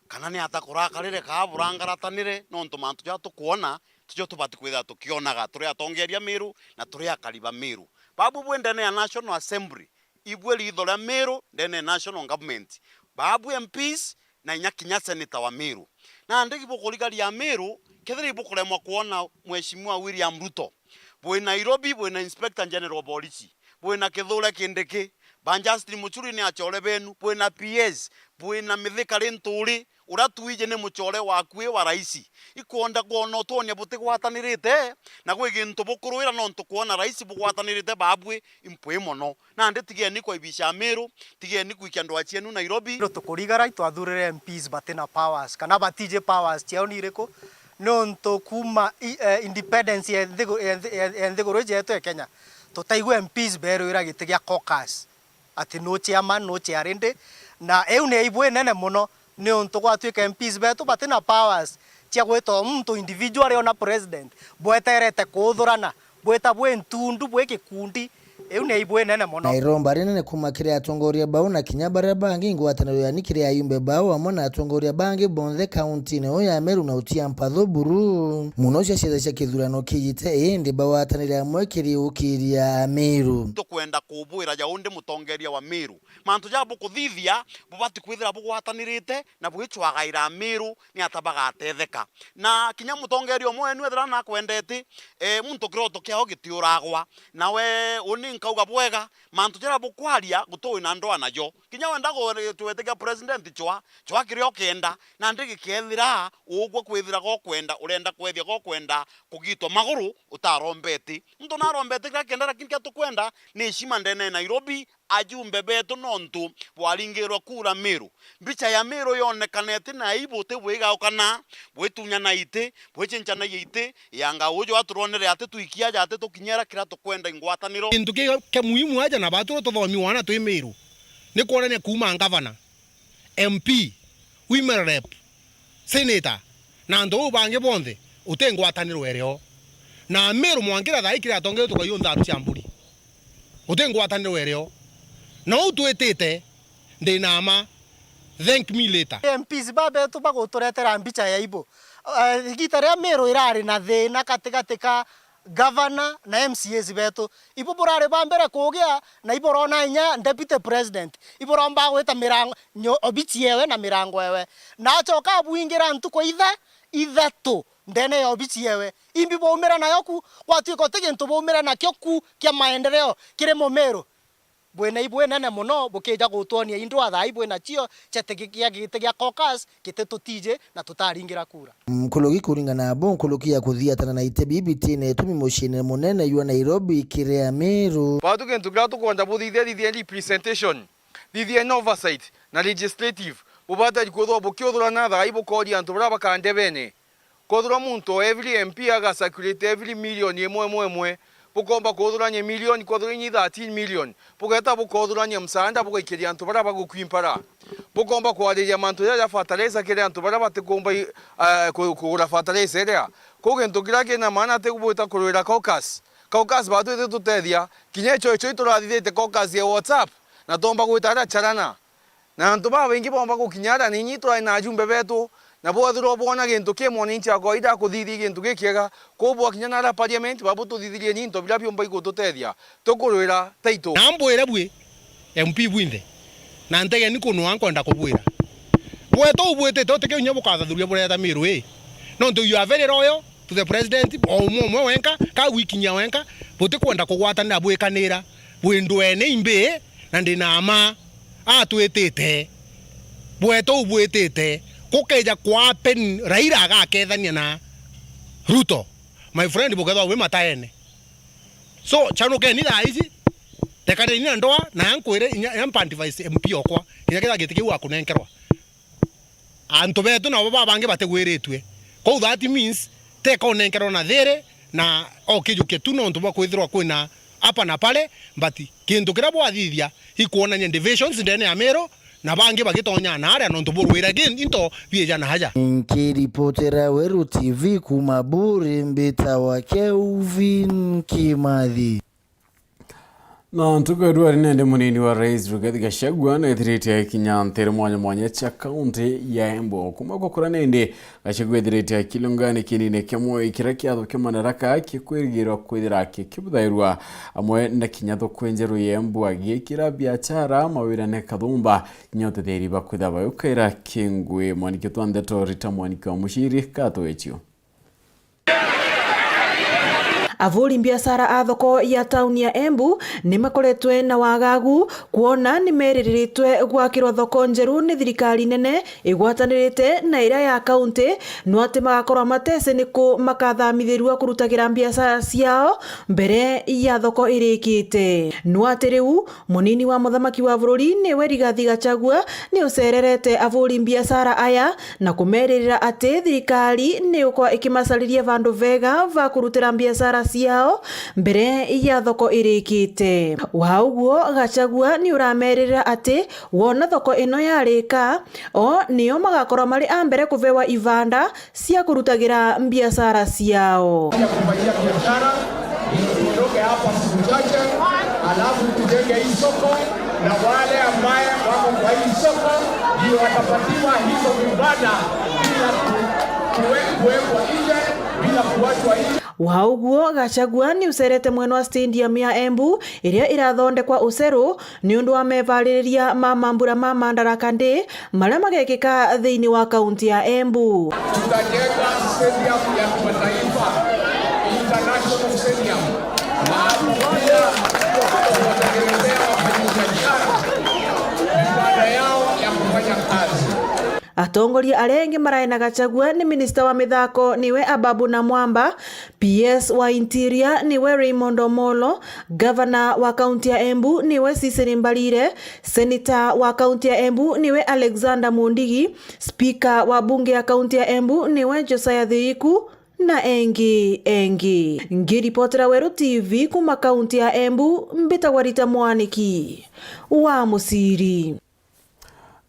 kana ni ata kurakarire kaa burangaratanire, nontu mantu jaria tukwona tijo tubati kwithira tukionaga turi atongeria Miru na turi akari ba Miru. Babu bwi ndene ya National Assembly, ibui riitho ria Miru ndene ya National Government. Babu M Ps na inya kinya senator wa Miru. Nandi ibukurigaria Miru, kethira ibukuremwa kwona Mheshimiwa William Ruto. Bwi Nairobi, bwi na Inspector General of Police, bwi na Kithure Kindiki, Ba Justin Muchuri ni acore benu, bwina P S, bwina Mithika Linturi, uria twiji ni mucore waku wi wa raisi. Ikwenda kwona utwonia butigwatanirite, na gwi gintu bukurwira nontu kwona raisi bugwatanirite babwi impwi mono. Nandi tigeni kwaibisha Amiru, tigeni gwikia ndwaa cienu Nairobi. Ndo tukurigara itwathurire M Ps batina powers, kana batiji powers ciao ni iriku? Nontu kuma i-, eh, independence ya nthigu-, ya nthi-, ya, ya nthiguru iji yetu ya Kenya, tutaigua M Ps berwira giti gia caucus, ati no chairman, no chair rindi, na iu ni aibu inene mono, niuntu gwatuika M Ps betu batina powers cia gwita o muntu individually ona president, bweterete kuuthurana, bwita bwi ntundu, bwi gikundi, iu ni aibu inene mono. Na iromba rinene kuma kiri atongoria bau na kinya baria bangi ngwataniro yani kiri ayumbe bau amwe na atongoria bangi bonthe kauntine uu ya Meru na utia mpatho buru. Muno cia cietha cia kithurano kijite, indi bagwatanire amwe kiri ukiria Meru. Tukwenda kubwira ja undi mutongeria wa Meru. Mantu jaria bukuthithia, bubati kwithira bugwatanirite na bwicwagaira Amiru ni ata bagatetheka. Na kinya mutongeria umwe wenu ethira nakwendete, eh, muntu kiroto kiao gitiuragwa. Nawe uni nkauga bwega, mantu jaria bukwaria guti wina ndoa najo. Kinya wenda gwitikia president cwa, cwa kiria ukenda, nandi gikethira ugwe kwithira gokwenda, urenda kwethia gokwenda kugitwa maguru utarombeti. Muntu narombete kiria kenda, lakini kiria tukwenda ni heshima ndene ya Nairobi, ajumbe betu nontu bwaringirwe kura Miru. Mbicha ya Miru yonekana iti na aibu, ti bwigaukana, bwitunyana iti, bwicinchanagia iti, yanga uju aturonere ati twikia aja ati tukinyera kiria tukwenda ingwataniro. Kintu ki, kia muhimu aja na batu tuthomiwa na twi Miru, ni kwonania kuuma ngavana, M P, women rep, senator, na antu bau bangi bonthe, uti ngwataniro irio. Na Miru mwankira thaa ii kiri atongeria tukaiyua ntharu cia mburi. Uti ngwataniro irio. Na uu twitite, ndi na ma, thank me later. M Ps babetu baguturetera mbicha ya aibu. Eh, igita ria Miru irari na thina katigati ka gavana na M C As betu. Ibo burari ba mbere kugia, na ibo urona inya deputy president. Ibo uromba gwita mirango, nyo-, obici yewe na mirango yewe. Na acoka abwingira ntuku itha-, ithatu ndene ya obici yewe. Imbi baumira nayo ku, gwatuika uti gintu baumira nakio ku kia maendeleo kiri Mumiru. Bwina ibu inene mono, bukija gutwonia indwa thaa ii bwina cio, cia ti-, gia giti gia caucus, giti tutiji na tutaringira kura. Nkuruki kuringana nabo, nkuruki ya kuthiatana na ite bibiti na itumi muciine munene jwa Nairobi kiri Amiru. Batu gintu kiria tukwenda buthithia, thithia representation, thithia oversight na legislative. Bubatari kwithirwa bukiuthurana thaa ii bukoria antu baria bakandebene. Kwethirwa muntu o every M P aga circulate every million imwe imwe imwe, bukomba kuthurania million, kwethirwa inyi thirteen million, bugeta bukothurania msaada bugaikiria antu baria bagukwimpara. Bukomba kwariria mantu jaja fertilizer kiri antu baria batikumba i-, eh, ku-, kugura fertilizer iria. Kuu gintu kiria kina maana ti kubwita kurwira caucus. Caucus batu ititutethia, kinya icho icho iturathithite caucus ya WhatsApp, na twomba gwita aria charana. Na antu babaingi bomba gukinya aria, ni inyi turari na ajumbe betu, na bwethirwa bwona gintu ki mwananchi wa kawaida akuthithia gintu gikiega, kuu bwakinya na aria parliament, babu tuthithirie ni into biria biumba igututethia, tukurwira title. Na mbwire bwi, M P bwinthe, na ntegeni kunwa nkwenda kubwira. Bwetu ubwitite uti kiu inya bukathathuria bureta Miru ii. Nontu you are very loyal to the president, o umwe umwe wenka, ka gwikinyia wenka, butikwenda kugwatanira bwikanira, bwi ndwene imbi, na ndi na ma. Atwitite, bwetu ubwitite, gukeja kwa happen Raila agakethania na Ruto, my friend, bukethwa bwi mataene. So, chanukeni thaa ici, tekaneni na ndoa, na nkwire inya, inya mpa advice M P okwa, kinya kethira giti kiu akunenkerwa. Antu betu nabo babangi batigwiritue. Kou that means, teka unenkerwa na thiri, na okijukia tu nontu bwa kwithirwa kwina hapa na pale, but kintu kiria bwathithia, ikwonania divisions ndene ya Miru, na bangi bagitonya na aria nontu burwira ki into bieja na aja. Nkiripotera Weru T V kuma Buri, mbitawa Kelvin Kimathi. Na ntuku ya rua ri nende munini wa rais Rigathi Gachagua nethirite akinya ntere mwanya mwanya cia kaunti ya Embu. Kuma gukura nende, Gachagua ethirite akilungani kinini kia Moi kiria kiatho kia Madaraka kikwirigirwa kwithira kikibuthairwa, amwe na kinya thoko njeru ya Embu agikira biachara mawirane kathumba, kinya utetheri bakwitha bayukaira kingui. Mwaniki twa ndeto Rita Mwaniki wa Muciri katwechio. Avuri mbiacara a thoko ya tauni ya Embu ni makoretwe na wagagu kwona ni meririritwe gwakirwa thoko njeru ni thirikari nene igwatanirite na iria ya kaunti, no ati magakorwa matese ni ku makathamithirua kurutagira mbiacara ciao mbere ya thoko irikite. No ati riu munini wa muthamaki wa bururi niwe Rigathi Gachagua ni ucererete avuri mbiacara aya na kumeririra ati thirikari ni ukorwa ikimacariria vandu vega va kurutira mbiacara ciao mbere ya thoko irikite. Wa uguo, Gachagua ni urameririra ati wona thoko ino yarika, o nio magakorwa mari a mbere kuvewa ivanda cia kurutagira mbiacara ciao. Ya kufanyia biashara, ili tuondoke hapa siku chache, alafu tujenge hii soko, na wale ambaye wako kwa hii soko ndio watapatiwa hizo vibanda bila ku-, kuwe-, kuwekwa nje, bila kuachwa nje. Wa uguo, Gachagua ni ucerete mwena wa stadium ya Embu iria irathondekwa Uceru, niundu wa mevaririria ma mambura ma Madaraka Day maria magekika thiini wa kaunti ya Embu. Tutajenga stadium ya kimataifa, international stadium, na hapo pia tutatengenezea wafanyabiashara vibanda yao ya kufanya kazi. Atongoria aria engi marae na Gachagua ni minista wa mithako niwe Ababu Namwamba, P S wa Interior niwe Raymond Omolo, Gavana wa kaunti ya Embu niwe Cecily Mbarire, Senator wa kaunti ya Embu niwe Alexander Mundigi, Speaker wa bunge ya kaunti ya Embu niwe Josiah Thiiku, na engi engi. Ngiripotera Weru T V kuma kaunti ya Embu, mbitagwa Rita Mwaniki wa Muciri.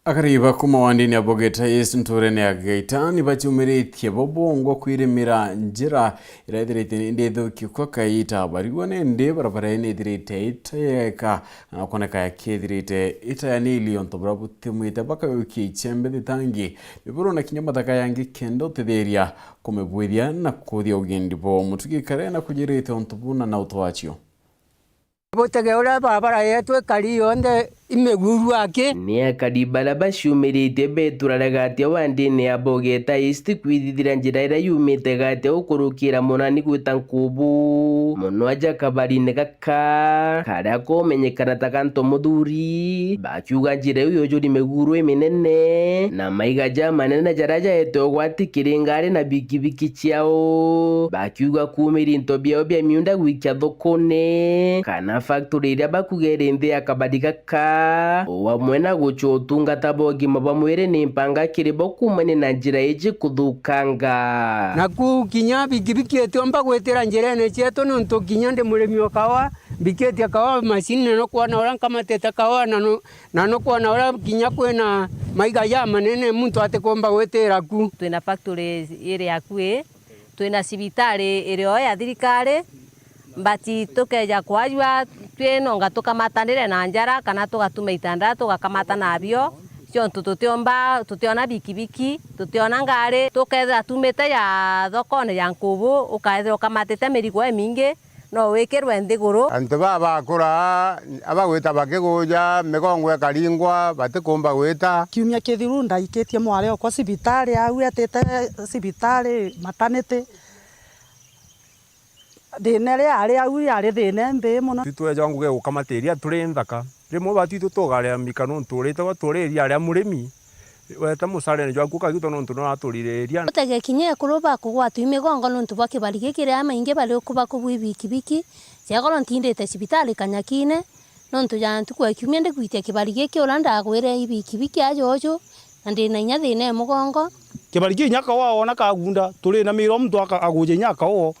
Akari ba kuma wandini ya Bogeta East nturene ya Geita ni baciumiritie bo bongwa kwirimira njira iria ithirite indi ithuki kwa kaita barigwa nindi barabara ino ithirite itayeka na kwoneka yakithirite itayanili onto buria butimwite bakayukia ichembe thitangi miburu na kinya mathaka yangi kenda utithiria kumibwithia na kuthia ugendi bo mutugi kare na kujirite onto buna na utwacio. Butege uria barabara yetu ikari yonthe imiguru aki. Ni akari baria baciumiritie betura gatia wandini ya Bogeta East kwithithira njira iria yumite gatia ukurukira Munani gwita Nkubu. Muno aja kabarini gaka, karia komenyekana ta Ganto Muthuri, bakiuga njira iu yojuri miguru iminene, na maiga jamanene jaria jaete ugwati kiri ngari na bikibiki ciao. Bakiuga kuumira into biao bia miunda gwikia thokone, kana factory iria bakuga iri nthi ya kabari gaka, o amwe na gucua utungata bwa ugima bwa mwiri ni mpanga kiri bo kuumania na njira iji kuthukanga. Na kuu kinya bikibiki itiomba gwitira njirene cietu, nontu kinya ndi murimi o kawa, mbikitie kawa macini, na nukwona uria nkamatite kawa, na nu-, na nukwona uria kinya kwina maiga jamanene muntu atikumba gwitira ku. Twina factory iri akui, twina cibitari iri o ya thirikari, but tukeja kwajua twinonga tukamatanire na njara kana tugatuma itanda tugakamata nabio, ciontu tutiomba, tutiona bikibiki, tutiona ngari, tukethira tumite ya thokone ya Nkubu, ukethira ukamatite mirigo imingi, no wikirwe nthiguru. Antu baa bakura, abagwita bakiguja, migongo ikaringwa, batikumba gwita. Kiumia kithiru ndaikitie mwari okwa cibitari, au etite cibitari maternity. Thina iria yari au yari thina imbii mono. Twitweja ngugi ya gukamatiria turi nthaka. Rimwe batwitu tugaria mika nontu urite gwa turi iria ria murimi. Weta mucarene jwaku ukagitwa nontu nuraturirie iria. Utege kinya ekuru bakugwatwa i migongo nontu bwa kibari giki ria maingi bari ukubakubwa ibikibiki. Ciakorwo ntindite cibitari Kanyakine, nontu ja ntuku ya kiumia ndigwitia kibari giki uria ndagwire ibikibiki aja uju, na ndina inya thina e mugongo. Kibari ki inya kawa wona kagunda, turi na miro muntu aka-, aguja inya kawa.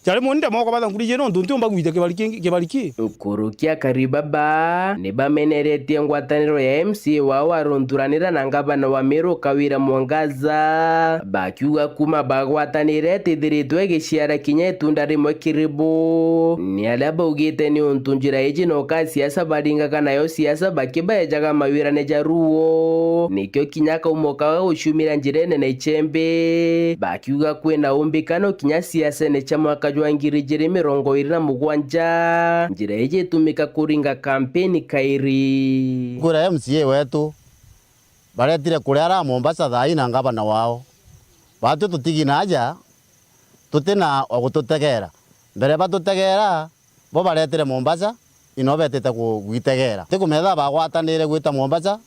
Jari munde moko batha nkurije nontu ntiumba gwita kibari kingi, kibari ki. Nkuruki akari baba ni bameneretie ngwataniro ya M C A wao arunturanira na ngavana wa Meru Kawira Mwangaza, bakiuga kuma bagwatanire itithiritwe igiciara kinya itunda rimwe kiri bo. Ni aria baugite ni untu njira iji no ka siasa baringaga nayo siasa bakibaejaga mawirane ja ruo. Nikio kinya kaumo kawe guciumira njirene na ichembe. Bakiuga kwina umbikano kinya siasene cia mwaka jwa ngiri ijiri mirongo iri na mugwanja, njira iji itumika kuringa kampeni kairi. Kwira M C A wetu baretire kuria ara Mombasa thaa ii na ngavana wao. Batwi tutigi na aja, tutina wa gututegera. Mbere batutegera, bo baretire Mombasa, ino betite ku-, gwitegera. Ti kumenya thaa bagwatanire gwita Mombasa,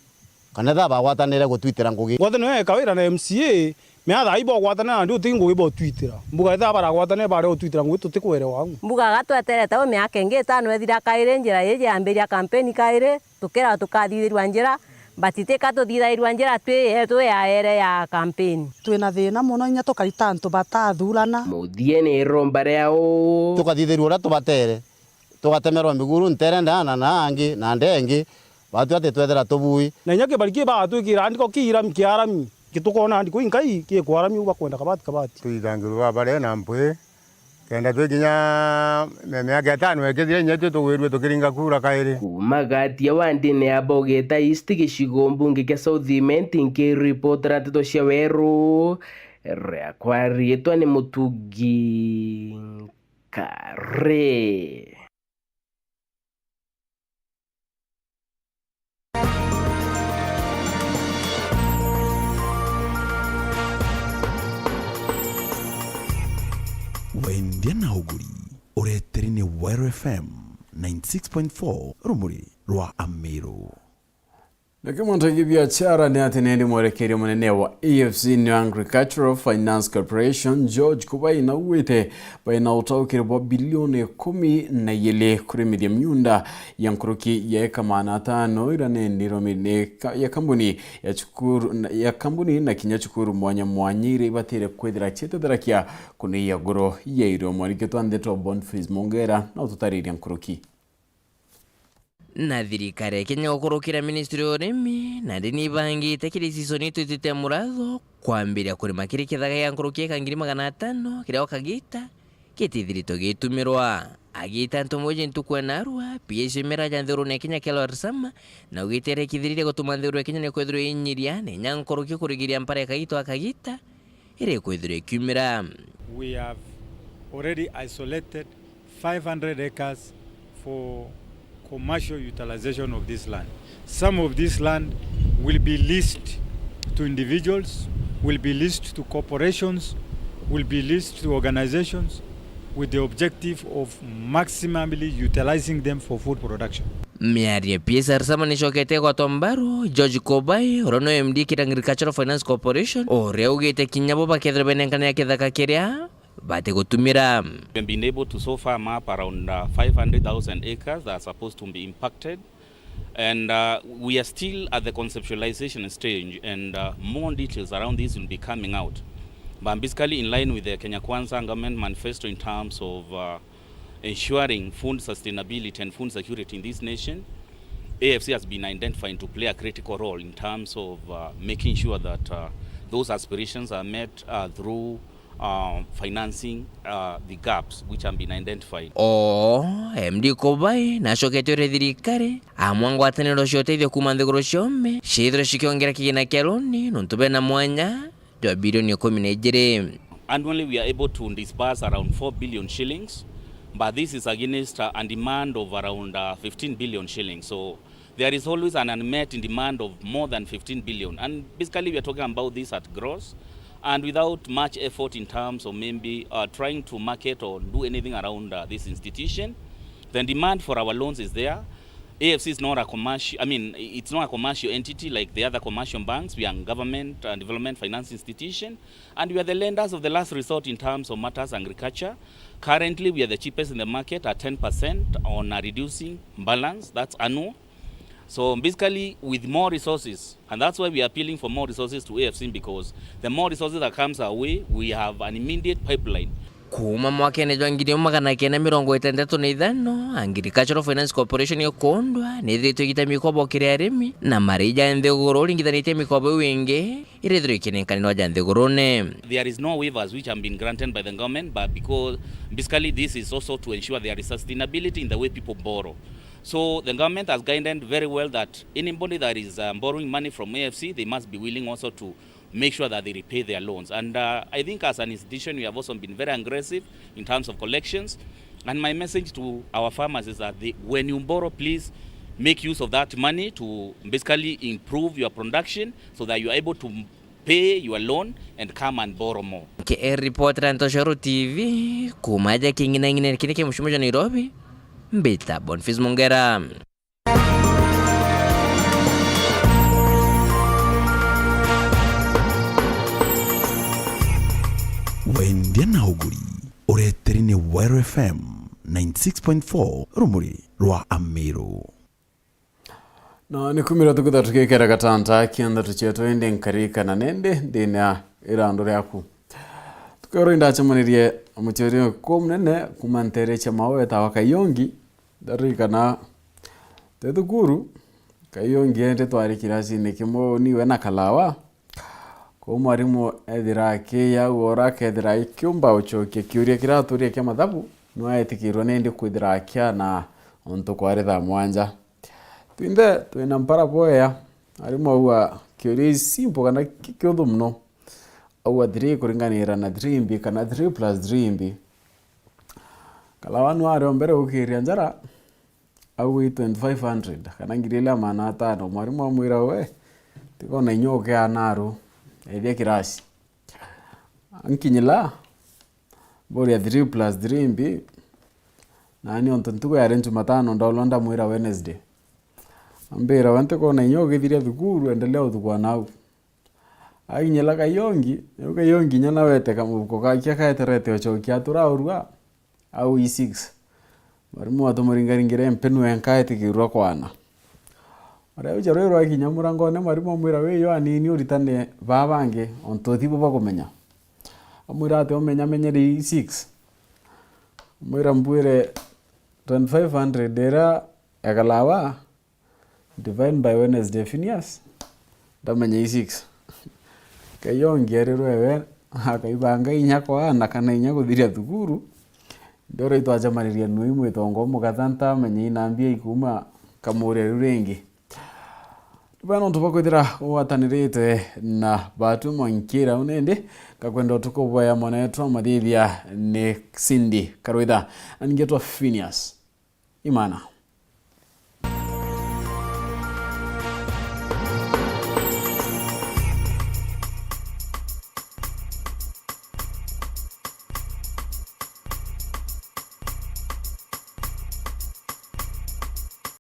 kana thaa bagwatanire gutwitira ngugi. Ngwataniro ya Kawira na M C A, mea thaa ibogwatanira nandi uti ngugi botwitira. Mbuga thaa baragwatanire bare utwitira ngugi tutikwerewa au. Mbuga gatweterete u miaka ingi itano ethira kairi njira iji yambiria kampeni kairi. Tukiragwa tukathithirua njira, but tika tuthithairua njira twi yetu ya ere ya kampeni. Twina thina mono, inya tukarita antu batathurana. Muthiene iromba ria uu. Tukathithirua uria tubatere, tugatemerwa miguru ntere ndana na angi na ndengi, batu ati twethira tubui. Na inya kibari ki bagatwikira andiko ki irami kia arami. Gitukona ndiko inkai gikwarami u bakwenda kabati kabati. Twithangirwe babare na mpwi, kenda twi kinya me-, miaka itano ikithira, inya twi tugwirue tukiringa kura kairi. Kuuma Gatia wandine ya Bogeta East, gicigo mbunge kia South Imenti, nkiripotera nteto cia Weru, riakwa riitwa ni Mutugi Nkare. Wendia na uguri, ureteri ni Weru F M ninety six point four, rumuri rwa Amiru. Nake mwantangi biachara ni ati nendi mwerekeria munene wa A F C, nio Agricultural Finance Corporation, George Kubai, naugwite baina utaukiri bwa bilioni ikumi na igiri kurimithia miunda ya nkuruki ya eka magana atano, ira nendi iromiri ni ka-, ya kambuni ya cukuru, ya kambuni na kinya cukuru mwanya mwanya iria ibatire kwithira cietetherakia kuneia nguro ya irio. Mwariki twa ndeto Boniface Mongera na ututariria nkuruki. Na thirikari ya Kenya gukurukira ministry ya urimi, nandi nibangite kiri season itwitite muratho kwambiria kurima kiri kithaga gia nkuruki eka ngiri magana atano kiria o kagita gitithiritwe gitumirwa. Agita ntumo iji ntuku ya narua, P S mera ja nthigurune ya Kenya Kelor Sama, na ugite iria kithiririe gutuma nthiguru ya Kenya nikwithirwa inyiria, na inya nkuruki kurigiria mpara ya kagita o kagita, iri kwithirwa ikiumira. We have already isolated five hundred acres for commercial utilization of this land. Some of this land will be leased to individuals, will be leased to corporations, will be leased to organizations with the objective of maximally utilizing them for food production. Miario ya P S Arsama nicokete gwatwa mbaru, George Kobai, uria ni M D kiri Agricultural Finance Corporation, uria ugite kinya bo bakethirwa benenkania kithaka kiria batigutumira. We've been able to so far map around, uh, five hundred thousand acres that are supposed to be impacted. And, uh, we are still at the conceptualization stage, and, uh, more details around this will be coming out. But basically, in line with the Kenya Kwanza government manifesto in terms of, uh, ensuring food sustainability and food security in this nation, A F C has been identified to play a critical role in terms of, uh, making sure that, uh, those aspirations are met, uh, through, uh, financing, uh, the gaps which have been identified. O M D Kobai nacokete uria thirikari amwe ngwataniro cia uteithio kuuma nthiguru ciome ciithirwe cikiongera kigina kia runi nontu bena mwanya jwa bilioni ikumi na ijiri. Annually, we are able to disburse around four billion shillings, but this is against, uh, a demand of around, uh, fifteen billion shillings. So there is always an unmet demand of more than fifteen billion. And basically, we are talking about this at gross, and without much effort in terms of maybe, uh, trying to market or do anything around, uh, this institution. The demand for our loans is there. A F C is not a commercial, I mean, it's not a commercial entity like the other commercial banks. We are a government, uh, development finance institution, and we are the lenders of the last resort in terms of matters agriculture. Currently, we are the cheapest in the market at ten percent on a reducing balance, that's annual. So basically, with more resources, and that's why we are appealing for more resources to A F C, because the more resources that comes our way, we have an immediate pipeline. Kuuma mwakene jwa ngiri imwe magana kenda mirongo itantatu na ithano, Agricultural Finance Corporation ikundwa nithiritwe igita mikobo kiri arimi na mariji ja nthiguru uringithanitie mikobo iu ingi irithirwe ikinenkanirwa ja nthigurune. There is no waivers which have been granted by the government, but because basically this is also to ensure there is sustainability in the way people borrow. So the government has guided very well that anybody that is, um, borrowing money from A F C, they must be willing also to make sure that they repay their loans. And, uh, I think as an institution, we have also been very aggressive in terms of collections. And my message to our farmers is that they, when you borrow, please make use of that money to basically improve your production so that you are able to Pay your loan and come and borrow more. Ke reporter Ntoshoro T V, kuuma aja king'ina ing'ina kiri ki mucimo jwa Nairobi, mbita Boniface Mongera. Wendia na uguri, ureteri ni Weru F M ninety six point four, rumuri rwa Amiru. Na ni kumira tukwithirwa tukikera gatanta kiantha tucietu indi nkarikana nindi ndini ya irandu riaku. Tukeerwa indacemanirie muciari uku munene kuuma nteere cia mawe wetawa Kaiyongi, ndarikana te thukuru, Kaiyongi indi twari kirasini kimwe niwe na Kalawa. Kwou mwarimu ethira akiiya au ora akethira akiumba ucokia kiuria kiraturia kia mathabu, niwe etikirwe nindi kwithira akiana untu kwari thaa mwanja. Twinthe twina mpara bwea, arimu auga kiuria isimple kana ki-, kiuthu mono. Auga three kuringanira na three mbi kana three plus three mbi. Kalawa niwe ari o mbere gukiria njara, au i twenty-five hundred kana ngiri ili na magana atano. Mwarimu amwira, "We, tiga ona inya ukiana aru, ethia kirasi." Ankinyila, mburia three plus three mbi, nani ontu ntuku yari Njumatano, ndaulwa ndamwira Wednesday. Ambira, "We ntikwona inya ugithiria thukuru, endelea uthukua nau." Akinyila Kaiyongi, riu Kaiyongi inya nawe ete kamubuko gake akaeterete ucokia aturaurua, au i six. Mwarimu atumuringaringire mpenu enka etikirwa kwana. Uriuja rwi rwakinya murangone, mwarimu amwira, "Wi yo anini uritane baa bangi, ontu ti bo bakumenya." Amwira ati, "Umenya menyeri six." Amwira, "Mbwire twenty-five hundred iria ya Kalawa, divide by Wednesday, Phineas, ndamenya i six." Kaiyongi erirwe we akaibanga inya kwaana kana inya kuthiria thukuru. Ndoro itwacemanirie nui mwitongo mukatha ntamenya inambia ikuma kamuria riu ringi. Bwana, untu bwa kwithira ugwatanirite na Batu Mwankira, u nindi ngakwenda utuku bwea mwanetu amathithia ni Cindy Karwitha, na ningetwa Phineas Imana.